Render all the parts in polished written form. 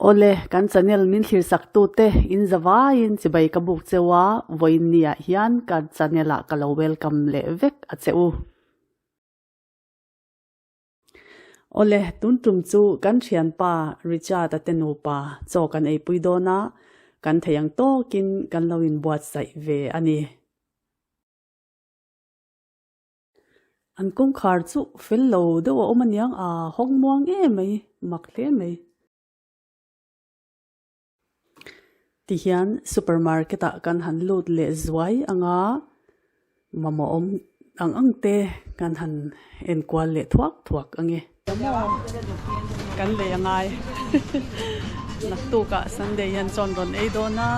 Awle, kan channel min thlir sak tute in zavaiin chibai ka buk cheu a, vawiin niah hian ka channel ah ka lo welcome leh vek a che u. Awle, tun tum chu kan thianpa Richard-a te nupa chaw kan eipui dawn a, kan thei ang tawkin kan lo inbuatsaih ve a ni. An kawngkhar chu fel lo deuh a awm aniang a hawng muang em mai, mak hle mai. Tihian supermarket ah kan han lut leh zuai ang a, mamawh awm ang ang te kan han enkual leh thuak thuak ang e. Kan lei a ngai naktuk ah Sunday hian chuan rawn ei dawn a.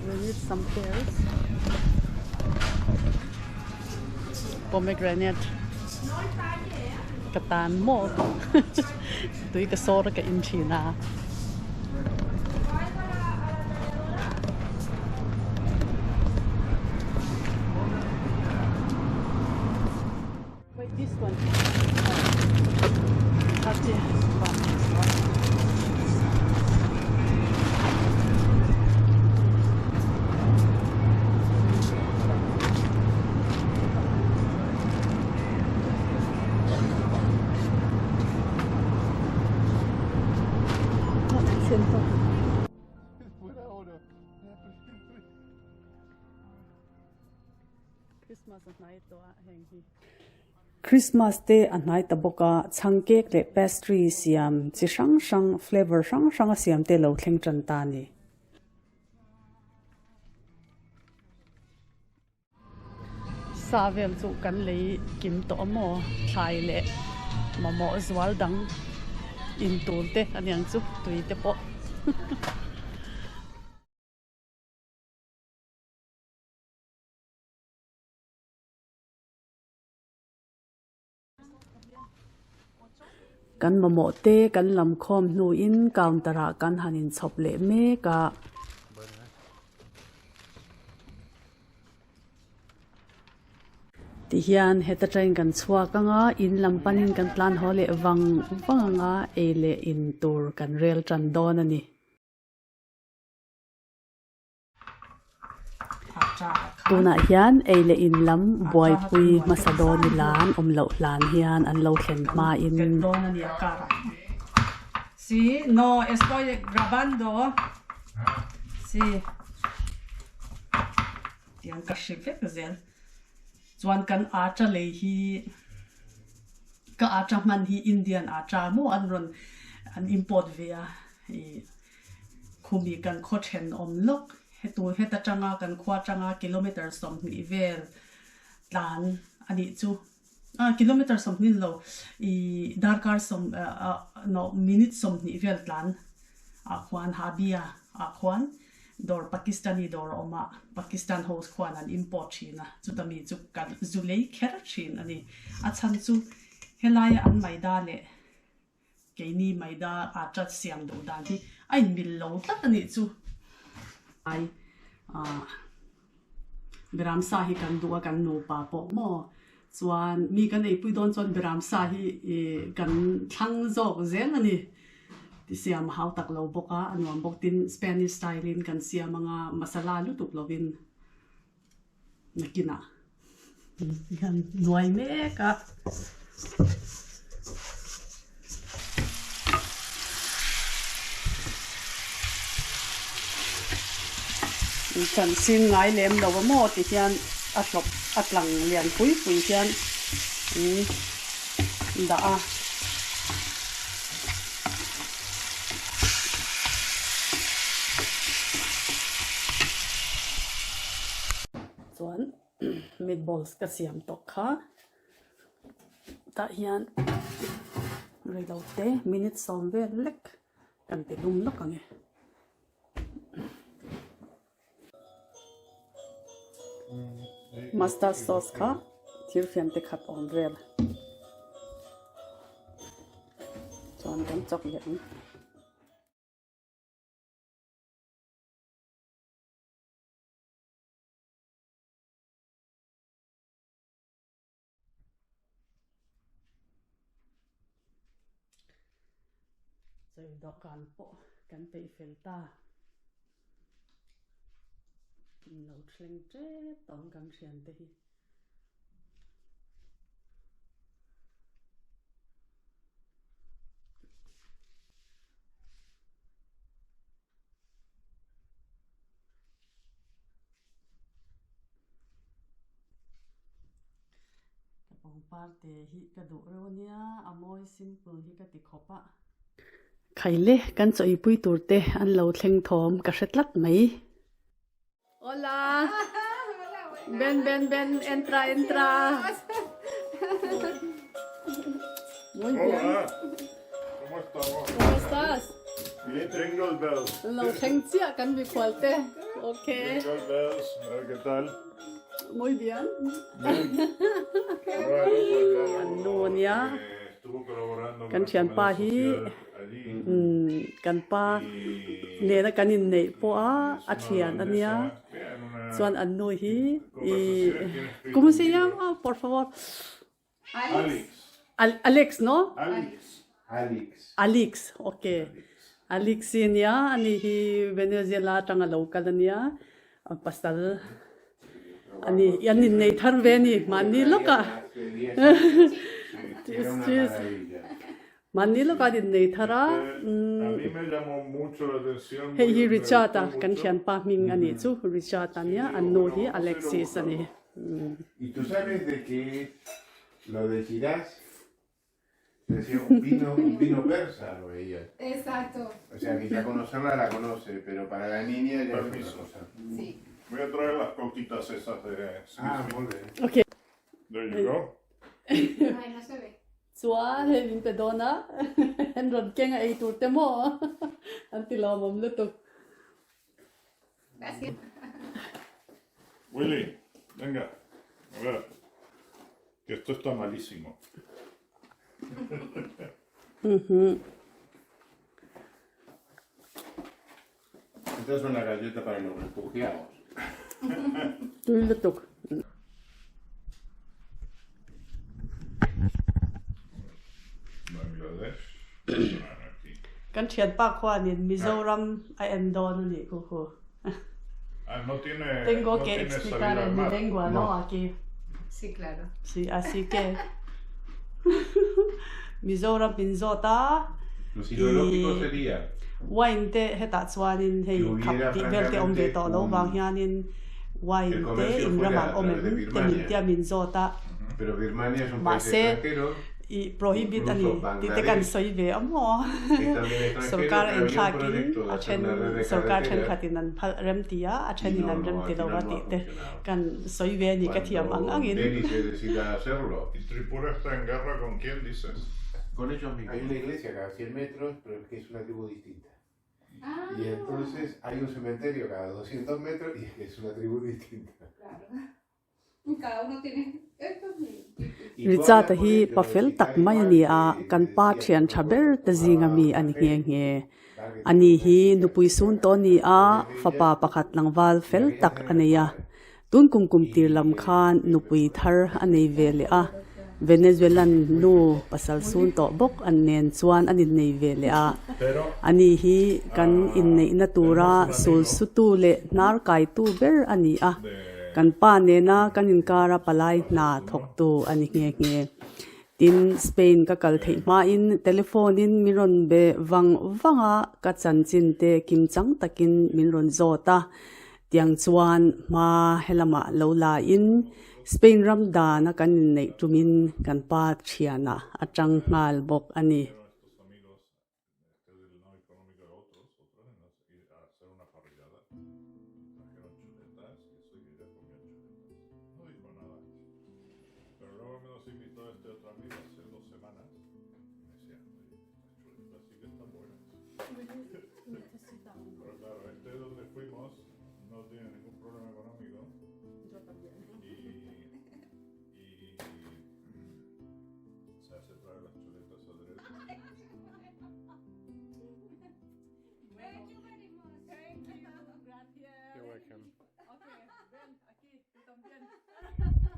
We need some pears. Pomegranate. Ka tan maw tui ka sawr a ka in thin a. Wait, this one. Christmas te a hnai ta bawk a, chhang cake leh pastry siam chi hrang hrang flavour hrang hrang a siam te lo thleng tan ta a ni. Sa vel chu kan lei kim tawh a maw thlai leh mamawh zual dang in tur te aniang chu tui te pawh. Kan mamawh te kan lam khawm hnuin counter ah kan han inchhawp leh mek a. Tihian heta train kan chhuak ang a, in lam panin kan tlan haw leh vang vang ang a, ei leh in tur kan rel tan dawn a ni. Tunah hian ei leh in lam buaipui hmasa dawn i lan awm loh hlan hian an lo thlen hmain. Khumi kan khaw thenawm lawk hetu heta tanga kan khua tanga kilometer 20 vel tlan a nih chu ah kilometer 20 lo ih darkar sawm no minute 20 vel tlan ah khuan Habia ah khuan dawr Pakistani dawr a awm a Pakistan ho khuan an import thin a chuta mi chu kan zu lei kher thin a ni a chhan chu helaia an maida leh Keini maida atta siam duh dan hi a inmil lo tlat a nih chu. Ai ah Beram sa hi kan duh a kan nupa pawh maw chuan mi kan eipui dawn chuan Beram sa hi ih kan thlang zawk zel a ni. Ti siam a hau tak lo bawk a, a nuam bawk tin Spanish style in kan siam anga masala lutuk lovin nakinah hian nuai mek a. Kan sin ngai lem lo a maw ti hian a hlawp a tlang lian pui pui hian an dah a. Chuan meatballs ka siam tawh kha tah hian reilo te minute 10 vel lek kan ti lum lawk ang e. Mustard sauce kha thirfian te khat awm vel. Chuan kan chawk leh ang. Chawi dawhkan pawh kan peih fel ta. Lo thleng tep tawh ang kan thiante hi. Ka pangpar te hi ka duh reuh ania, a mawi simple hi ka ti khawp a. Khaile kan chawipui tur te an lo thleng thawm ka hre tlat mai. Hola! Ben ben ben entra entra! Muy bien. Hola! ¿Cómo estamos? ¿Cómo estás? Bien, Jingle Bells. Lo thleng chiah kan mikhual te. Okay. Jingle Bells. A ver, ¿qué tal? Muy bien. Bien. Bueno, pues ya An nu ania. eh, estuvo colaborando Kan con la thianpa Semana hi Social allí kan pa y nena kan inneih pawh a es a una thian ania. holandesa. Bien, una Chuan an nu hi i conversación tiene escrito ¿Cómo un se libro. llama? Por favor. Alex. Alex no? Alex. Alex. Alex, okay. Alex hi ania, ani hi Venezuela atanga lo kal ania, pasal ani an innei thar ve ani mahni lawkah mahni lawkah an innei thar a hei hi Richard a kan thianpa hming anih chu Richard ania an nu hi Alexis ani. Decía, un vino, un vino persa lo veía. Exacto. O sea que ya conocerla la conoce, pero para la niña ya es otra Permiso. cosa. Sí. Voy a traer las coquitas esas de... Sí, Ah, sí. muy bien. Okay. There you go. Ay, no se ve. Chuan hei min pe dawn a, an rawn keng a ei tur te maw an ti lawmawm lutuk. Gracias. Willy, venga. A ver. Que esto está malísimo. Esta es una galleta para los refugiados. Tui lutuk. Bangladesh. Aquí. Kan thianpa khuanin Mizoram a en dawn a nih ku hu. Ah, no tiene, Tengo no que tiene explicar salida al en mi mar. lengua, no? Aquí. Sí, claro. Sí, así que Mizoram min zawt a, Lo lógico i sería wine te hetah chuanin hei que hubiera khap tih vel te awm ve francamente tawh lo vang un hianin el wine te comercio in fuera ramah a awm través de em te min Birmania. tia min zawt a. Pero Birmania es un país Mahse extranjero, i prohibit a ni incluso tih te kan Bangladesh sawi ve a maw? es también extranjero, Sorkar a pero había un inthlakin proyecto de a hacer then una red de sorkar carreteras thenkhatin an phal rem ti a, a y thenin no, an rem no, ti al lo final a no ha tih te funcionado. kan sawi ve a ni ka thiam ang Cuando angin. Delhi se decida hacerlo, ¿Y Tripura está en guerra con quién, dices? con ellos mismos. Hay una iglesia cada 100 metros, pero es que es una tribu distinta. Ah, Y entonces hay un cementerio cada 200 metros y es una tribu distinta. claro. Cada uno tiene esto es mi- Y tú Richard-a hablas con hi ellos pa y fel tak tal mai a cual ni a, te kan pa decían thian que tha nosotros ber te zing tomábamos ami a ni café, nghe nghe. tal que A ni teníamos una hi chica nupui que sun era tawh a ni a, de fapa ella pakhat tlangval y fel aquella tak era a la nei a. madre. Tun kum kum tir Y lam le, khan le nupui empezó a thar a nei ve leh a. Venezuelan nu pasal sun tawh bawk an nen chuan an innei ve leh a. Pero A ni hi kan ah, inneihna tura tenemos un sul amigo sutu leh hnar kaitu ber a ni a. de Kan pa nena kan inkara palai hna ¿no? thawktu a ni nghe nghe. Tin, Spain ka kal theih hmain telephone in min rawn be vang vang a, ka chanchin te kim chang takin min rawn zawt a. Tiang chuan hma helamah lo la in Spain ram dana kan inneih tumin kan pa thianah a tang nghal bawk a ni.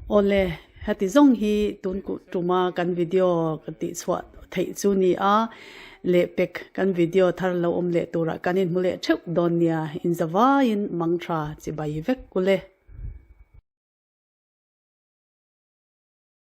Awle, heti zawng hi tun tuma kan video ka tih chhuah theih chu ni a, lehpek kan video thar lo awm leh turah kan inhmu leh theuh dawn nia, inzavaiin mangtha chibai vek kule.